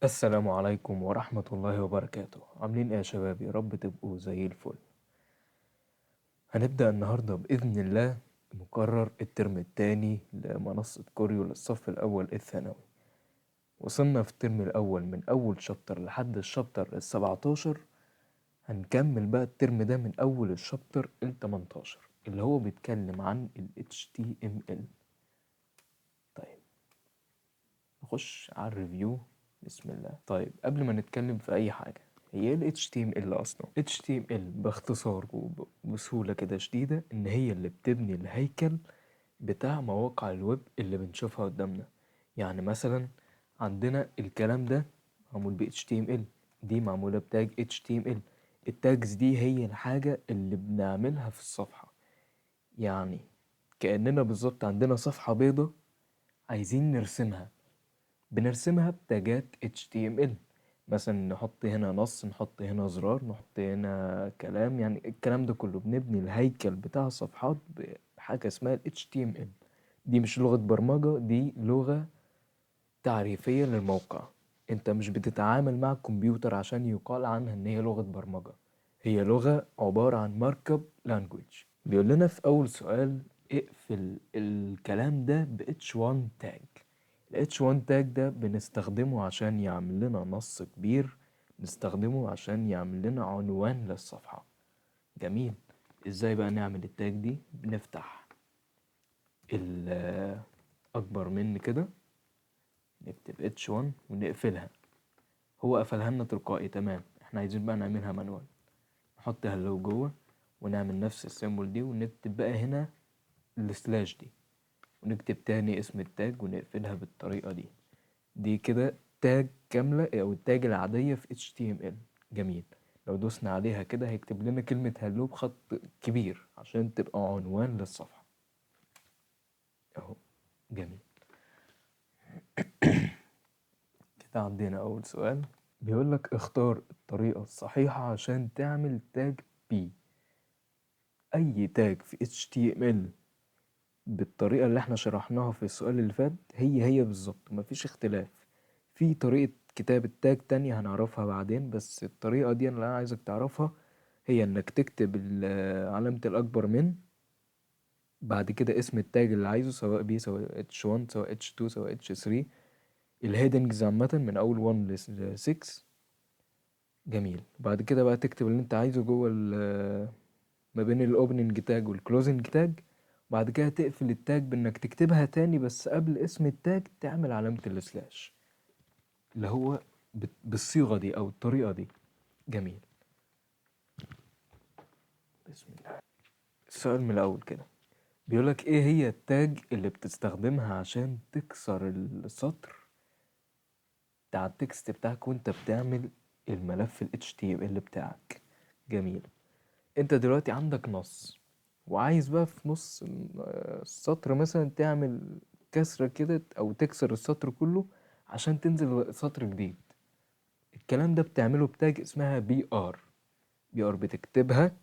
السلام عليكم ورحمة الله وبركاته. عاملين ايه يا شباب؟ يا رب تبقوا زي الفل. هنبدأ النهاردة بإذن الله مقرر الترم التاني لمنصة كوريو للصف الأول الثانوي. وصلنا في الترم الأول من أول chapter لحد ال chapter 17. هنكمل بقى الترم ده من أول ال chapter 18 اللي هو بيتكلم عن ال HTML. طيب نخش على ال review، بسم الله. طيب قبل ما نتكلم في أي حاجة، هي ايه ال HTML أصلا؟ HTML باختصار وبسهولة كده شديدة، إن هي اللي بتبني الهيكل بتاع مواقع الويب اللي بنشوفها قدامنا. يعني مثلا عندنا الكلام ده معمول ب HTML، دي معمولة ب tag HTML. ال tags دي هي الحاجة اللي بنعملها في الصفحة، يعني كأننا بالظبط عندنا صفحة بيضة عايزين نرسمها، بنرسمها بتاجات HTML. مثلا نحط هنا نص، نحط هنا زرار، نحط هنا كلام، يعني الكلام ده كله بنبني الهيكل بتاع الصفحات بحاجة اسمها ال HTML. دي مش لغة برمجة، دي لغة تعريفية للموقع. انت مش بتتعامل مع الكمبيوتر عشان يقال عنها ان هي لغة برمجة، هي لغة عبارة عن markup language. بيقول لنا في أول سؤال اقفل الكلام ده ب H1 tag. ال H1 tag ده بنستخدمه عشان يعمل لنا نص كبير، نستخدمه عشان يعمل لنا عنوان للصفحة. جميل. ازاي بقى نعمل ال tag دي؟ بنفتح أكبر من كده، نكتب H1 ونقفلها. هو قفلها لنا تلقائي، تمام. احنا عايزين بقى نعملها manual، نحط hello جوه ونعمل نفس ال symbol دي، ونكتب بقى هنا ال slash دي، ونكتب تاني اسم ال tag ونقفلها بالطريقة دي. دي كده tag كاملة أو ال tag العادية في HTML. جميل. لو دوسنا عليها كده هيكتب لنا كلمة hello بخط كبير عشان تبقى عنوان للصفحة أهو. جميل. كده عندنا أول سؤال بيقول لك اختار الطريقة الصحيحة عشان تعمل tag P. أي tag في HTML بالطريقة اللي احنا شرحناها في السؤال اللي فات هي هي بالظبط، مفيش اختلاف. في طريقة كتابة tag تانية هنعرفها بعدين، بس الطريقة دي اللي أنا عايزك تعرفها هي إنك تكتب علامة الأكبر من، بعد كده اسم ال tag اللي عايزه، سواء P سواء H1 سواء H2 سواء H3، ال headings عامة من أول 1 ل 6. جميل. بعد كده بقى تكتب اللي انت عايزه جوه ما بين ال opening tag وال closing tag. بعد كده تقفل ال tag بانك تكتبها تاني، بس قبل اسم ال tag تعمل علامة ال slash اللي هو بالصيغة دي او الطريقة دي. جميل. بسم الله. السؤال من الاول كده بيقولك ايه هي ال tag اللي بتستخدمها عشان تكسر السطر بتاع ال text بتاعك وانت بتعمل الملف ال HTML بتاعك. جميل. انت دلوقتي عندك نص وعايز بقى في نص السطر مثلا تعمل كسرة كده او تكسر السطر كله عشان تنزل سطر جديد. الكلام ده بتعمله ب tag اسمها بي ار. بي ار بتكتبها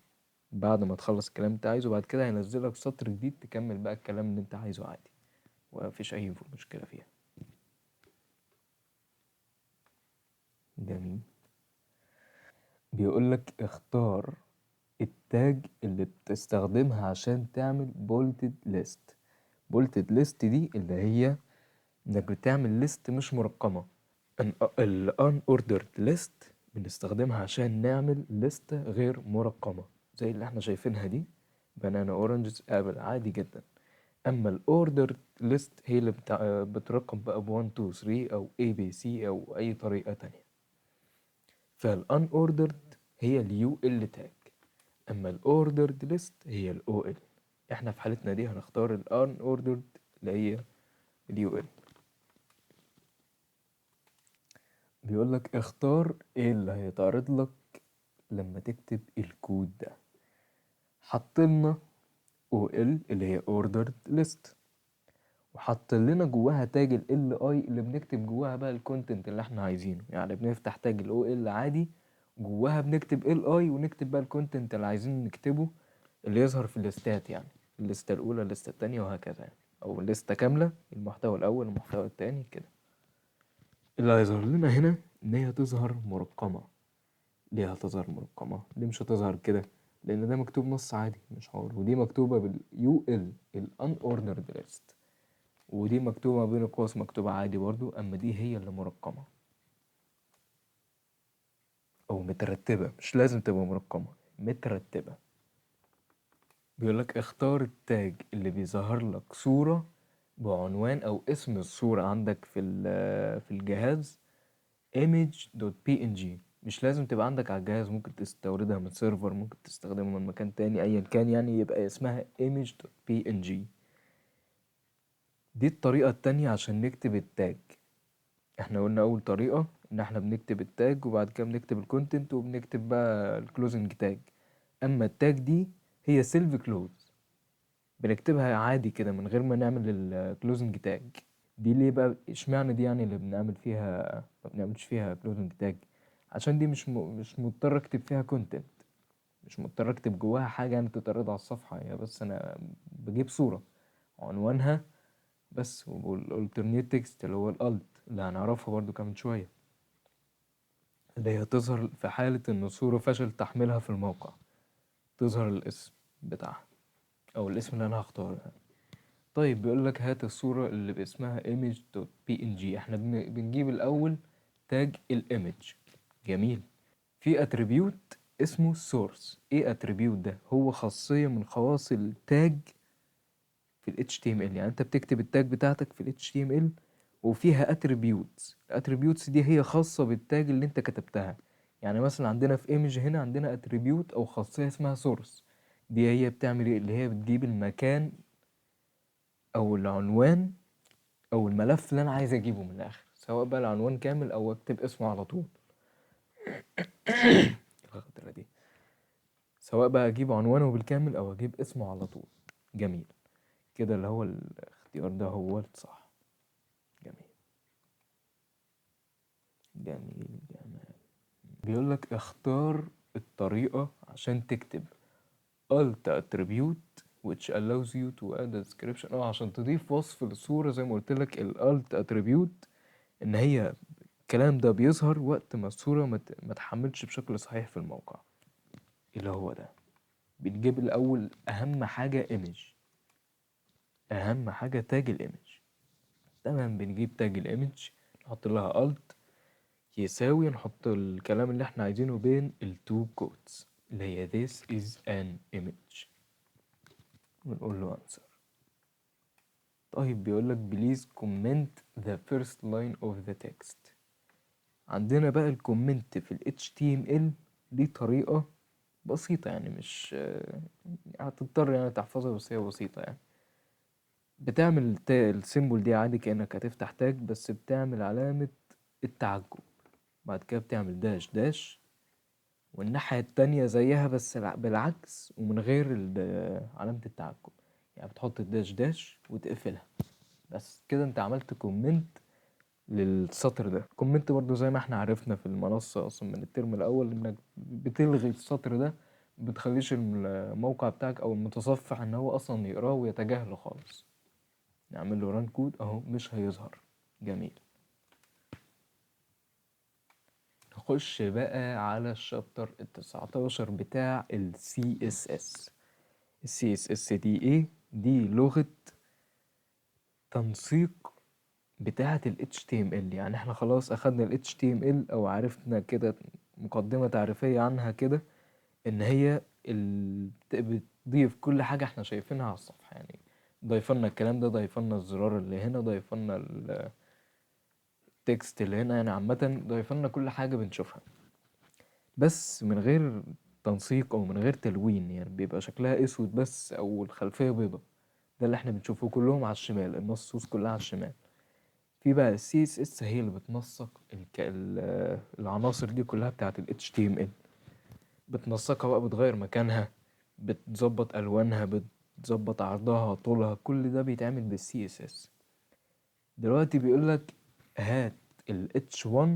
بعد ما تخلص الكلام اللي انت عايزه، وبعد كده هينزلك سطر جديد تكمل بقى الكلام اللي انت عايزه عادي، ومفيش اي مشكلة فيها. جميل. بيقولك اختار ال tag اللي بتستخدمها عشان تعمل bulleted list. bulleted list دي اللي هي انك بتعمل list مش مرقمة. ال unordered list بنستخدمها عشان نعمل list غير مرقمة زي اللي احنا شايفينها دي، banana oranges apple، عادي جدا. اما ال ordered list هي اللي بترقم بقى ب 1 2 3 او A B C او اي طريقة تانية. فال unordered هي ال UL tag، اما ال ordered list هي ال OL. احنا في حالتنا دي هنختار ال unordered اللي هي ال UL. بيقول لك اختار ايه اللي هيتعرض لك لما تكتب الكود ده. حط لنا OL اللي هي ordered list، وحط لنا جواها tag ال LI اللي بنكتب جواها بقى ال content اللي احنا عايزينه. يعني بنفتح tag ال OL عادي، جواها بنكتب LI ونكتب بقى ال content اللي عايزين نكتبه اللي يظهر في الليستات، يعني الليستة الأولى الليستة التانية وهكذا، يعني أو الليستة كاملة، المحتوى الأول المحتوى التاني كده. اللي هيظهر لنا هنا ان هي تظهر مرقمة. ليه هتظهر مرقمة؟ ليه مش هتظهر كده؟ لان ده مكتوب نص عادي مش حوار، ودي مكتوبة بال UL ال unordered list، ودي مكتوبة بين القوس مكتوبة عادي برضو، اما دي هي اللي مرقمة او مترتبة، مش لازم تبقى مرقمة، مترتبة. بيقولك اختار ال tag اللي بيظهر لك صورة بعنوان او اسم الصورة عندك في الجهاز image.png. مش لازم تبقى عندك على الجهاز، ممكن تستوردها من server، ممكن تستخدمها من مكان تاني، ايا كان يعني، يبقى اسمها image.png. دي الطريقة التانية عشان نكتب ال tag. احنا قلنا اول طريقة ان احنا بنكتب ال tag وبعد كده بنكتب ال content وبنكتب بقى ال closing tag. اما ال tag دي هي self close، بنكتبها عادي كده من غير ما نعمل ال closing tag. دي ليه بقى؟ اشمعنى دي يعني اللي بنعمل فيها ما بنعملش فيها closing tag؟ عشان دي مش مضطر اكتب فيها content، مش مضطر اكتب جواها حاجة يعني تتعرض على الصفحة، هي بس انا بجيب صورة عنوانها بس، وال alternate text اللي هو ال alt اللي هنعرفها برضو كمان شوية، اللي هي تظهر في حالة ان الصورة فشل تحميلها في الموقع، تظهر الاسم بتاعها او الاسم اللي انا هختاره يعني. طيب بيقول لك هات الصورة اللي باسمها image.png. احنا بنجيب الاول tag ال image. جميل. في attribute اسمه source. ايه attribute ده؟ هو خاصية من خواص ال tag في ال HTML. يعني انت بتكتب ال tag بتاعتك في ال HTML وفيها attributes. ال attributes دي هي خاصة بال tag اللي انت كتبتها. يعني مثلا عندنا في image هنا عندنا attribute او خاصية اسمها source. دي هي بتعمل ايه؟ اللي هي بتجيب المكان او العنوان او الملف اللي انا عايز اجيبه من الاخر، سواء بقى العنوان كامل او اكتب اسمه على طول. الخطرة دي سواء بقى اجيب عنوانه بالكامل او اجيب اسمه على طول. جميل كده، اللي هو الاختيار ده هو الصح. جميل جميل جميل. بيقول لك اختار الطريقة عشان تكتب alt attribute which allows you to add a description. عشان تضيف وصف للصورة زي ما قلت لك ال alt attribute ان هي الكلام ده بيظهر وقت ما الصورة ما تحملش بشكل صحيح في الموقع، اللي هو ده. بتجيب الأول أهم حاجة image، أهم حاجة tag ال image. تمام، بنجيب tag ال image نحط لها alt يساوي، نحط الكلام اللي احنا عايزينه بين ال two quotes اللي هي this is an image، ونقول له answer. طيب بيقول لك please comment the first line of the text. عندنا بقى ال comment في ال HTML ليه طريقة بسيطة، يعني مش هتضطر يعني تحفظها، بس هي بسيطة يعني. بتعمل ال symbol دي عادي كأنك هتفتح tag، بس بتعمل علامة التعجب، بعد كده بتعمل dash dash، والناحية التانية زيها بس بالعكس ومن غير علامة التعجب، يعني بتحط ال dash dash وتقفلها بس كده. انت عملت comment للسطر ده. comment برضو زي ما احنا عرفنا في المنصة اصلا من الترم الاول، انك بتلغي السطر ده، بتخليش الموقع بتاعك او المتصفح ان هو اصلا يقراه ويتجاهله خالص. نعمل له run code اهو، مش هيظهر. جميل. نخش بقى على ال chapter ال19 بتاع ال CSS. ال CSS دي ايه؟ دي لغة تنسيق بتاعة ال HTML. يعني احنا خلاص اخدنا ال HTML او عرفنا كده مقدمة تعريفية عنها كده، ان هي بتضيف كل حاجة احنا شايفينها على الصفحة. يعني ضيفلنا الكلام ده، ضيفلنا الزرار اللي هنا، ضيفلنا ال text اللي هنا، يعني عامة ضيفلنا كل حاجة بنشوفها، بس من غير تنسيق او من غير تلوين، يعني بيبقى شكلها اسود بس او الخلفية بيضة. ده اللي احنا بنشوفه كلهم على الشمال، النصوص كلها على الشمال. في بقى ال CSS هي اللي بتنسق العناصر دي كلها بتاعت ال HTML، بتنسقها بقى، بتغير مكانها، بتظبط ألوانها، بتظبط عرضها، طولها، كل ده بيتعمل بال CSS. دلوقتي بيقولك هات ال H1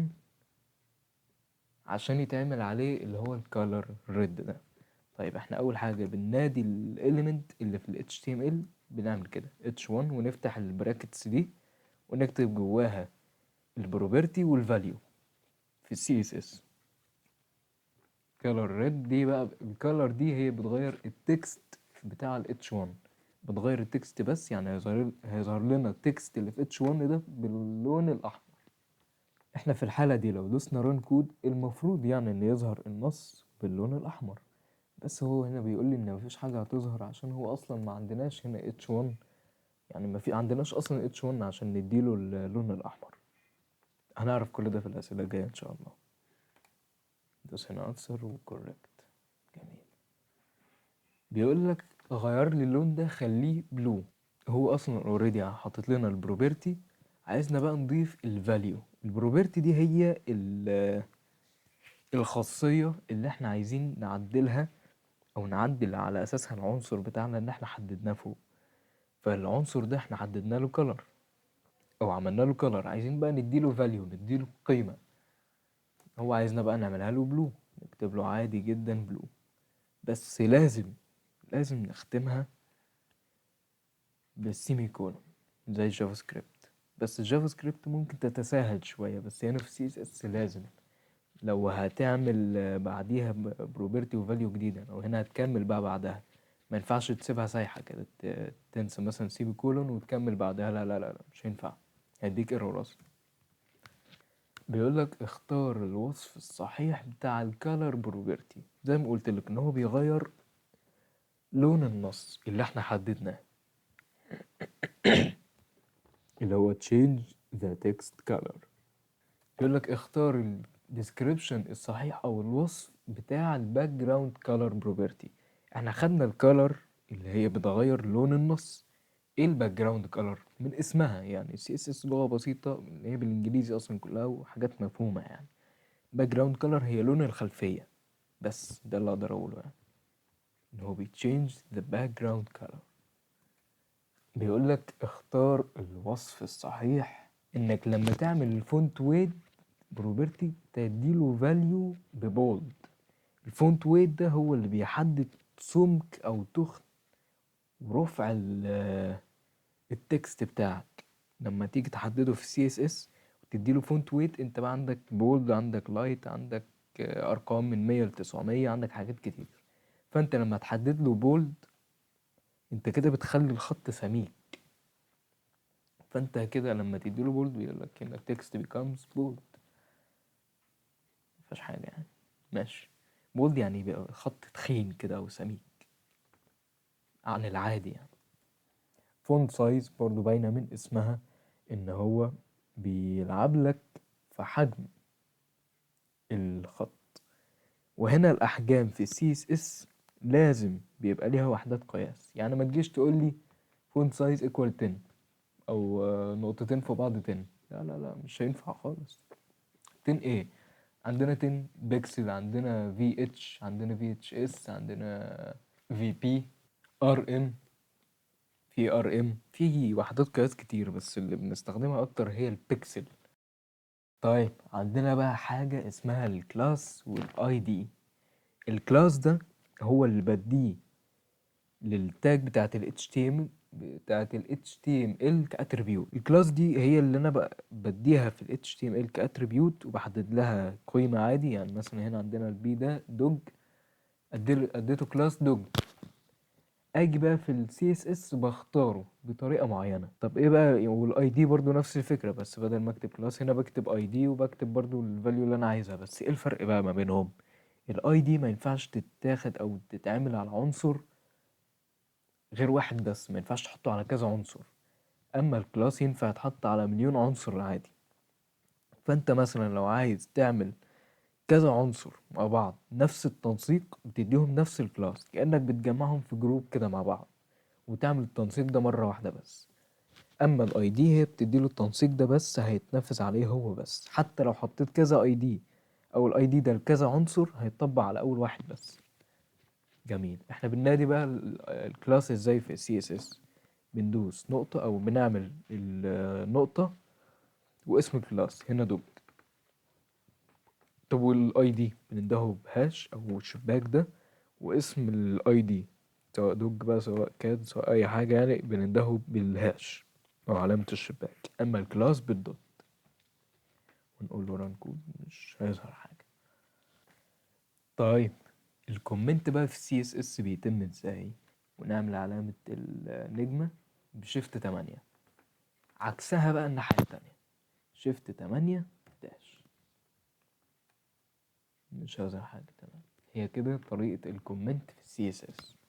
عشان يتعمل عليه اللي هو ال color red ده. طيب احنا أول حاجة بننادي ال element اللي في ال HTML، بنعمل كده H1 ونفتح ال brackets دي ونكتب جواها ال property وال value. في ال CSS. color red دي بقى، ال color دي هي بتغير ال text بتاع ال H1، بتغير ال text بس، يعني هيظهر لنا ال text اللي في H1 ده باللون الأحمر. احنا في الحالة دي لو دوسنا run code المفروض يعني ان يظهر النص باللون الأحمر، بس هو هنا بيقول لي ان مفيش حاجة هتظهر عشان هو اصلا ما عندناش هنا H1، يعني ما في عندناش اصلا H1 عشان نديله اللون الأحمر. هنعرف كل ده في الأسئلة الجاية ان شاء الله. دوس هنا answer و correct. جميل. بيقول لك غير لي اللون ده خليه blue، هو اصلا already حاطط لنا ال property، عايزنا بقى نضيف ال value. ال property دي هي الخاصية اللي احنا عايزين نعدلها او نعدل على اساسها العنصر بتاعنا اللي احنا حددناه فوق. فالعنصر ده احنا حددنا له color او عملنا له color، عايزين بقى نديله value، نديله قيمة. هو عايزنا بقى نعملها له blue، نكتب له عادي جدا blue، بس لازم نختمها بال semicolon زي ال JavaScript. بس ال JavaScript ممكن تتساهل شوية، بس هنا في CSS لازم لو هتعمل بعديها property و value جديدة، لو هنا هتكمل بقى بعدها ما ينفعش تسيبها سايحة كده، تنسى مثلا semicolon وتكمل بعدها، لا لا لا لا مش هينفع، هيديك error اصلا. بيقولك اختار الوصف الصحيح بتاع ال color property، زي ما قلت لك ان هو بيغير لون النص اللي احنا حددناه اللي هو change the text color. بيقول لك اختار ال description الصحيح او الوصف بتاع ال background color property. احنا خدنا ال color اللي هي بتغير لون النص، ايه ال background color؟ من اسمها يعني CSS لغة بسيطة اللي هي بالانجليزي اصلا كلها وحاجات مفهومة يعني. background color هي لون الخلفية بس، ده اللي اقدر اقوله يعني، ان هو بي change the background color. بيقول لك اختار الوصف الصحيح انك لما تعمل ال font weight property تديله value ب bold. ال font weight ده هو اللي بيحدد سمك او تخن ورفع ال text بتاعك. لما تيجي تحدده في CSS وتديله font weight، انت بقى عندك bold، عندك light، عندك ارقام من 100 ل 900، عندك حاجات كتير. فانت لما تحدد له bold انت كده بتخلي الخط سميك، فانت كده لما تديله bold بيقول لك ان ال text becomes bold، مفيهاش حاجه يعني، ماشي. bold يعني بيبقى خط تخين كده او سميك عن العادي يعني. font size برضو باينه من اسمها ان هو بيلعب لك في حجم الخط. وهنا الاحجام في CSS لازم بيبقى ليها وحدات قياس، يعني ما تجيش تقول لي font size equal 10 او نقطتين في بعض 10، لا لا لا مش هينفع خالص. 10 ايه؟ عندنا 10 بكسل، عندنا VH، عندنا VHS، عندنا VP، RM، في RM، في وحدات قياس كتير بس اللي بنستخدمها اكتر هي البكسل. طيب عندنا بقى حاجة اسمها ال class وال ID. ال class ده هو اللي بديه لل tag بتاعت ال HTML، بتاعت ال HTML ك attribute. ال class دي هي اللي انا بديها في ال HTML ك attribute وبحدد لها قيمة عادي. يعني مثلا هنا عندنا ال p ده dog، اديته class dog. اجي بقى في ال CSS بختاره بطريقة معينة. طب ايه بقى؟ وال ID برضو نفس الفكرة، بس بدل ما اكتب class هنا بكتب ID وبكتب برضو ال value اللي انا عايزها. بس ايه الفرق بقى ما بينهم؟ ال ID ما ينفعش تتاخد او تتعمل على عنصر غير واحد بس، ما ينفعش تحطه على كذا عنصر. اما ال class ينفع يتحط على مليون عنصر عادي. فانت مثلا لو عايز تعمل كذا عنصر مع بعض نفس التنسيق، بتديهم نفس ال class، كأنك بتجمعهم في group كده مع بعض وتعمل التنسيق ده مرة واحدة بس. اما ال ID هي بتديله التنسيق ده بس، هيتنفذ عليه هو بس، حتى لو حطيت كذا ID او ال ID ده لكذا عنصر هيتطبق على اول واحد بس. جميل. احنا بننادي بقى ال class ازاي في CSS؟ بندوس نقطة او بنعمل النقطة واسم ال class هنا dog. طب وال ID بندهه ب hash او الشباك ده واسم ال ID، سواء dog بقى سواء cat سواء اي حاجة يعني، بندهه بال hash او علامة الشباك. اما ال class بال dot. ونقول له run code، مش هيظهر حاجة. طيب، ال comment بقى في CSS بيتم ازاي؟ ونعمل علامة النجمة ب shift 8، عكسها بقى الناحية التانية، shift 8 dash، مش هيظهر حاجة. تمام، هي كده طريقة ال comment في ال CSS.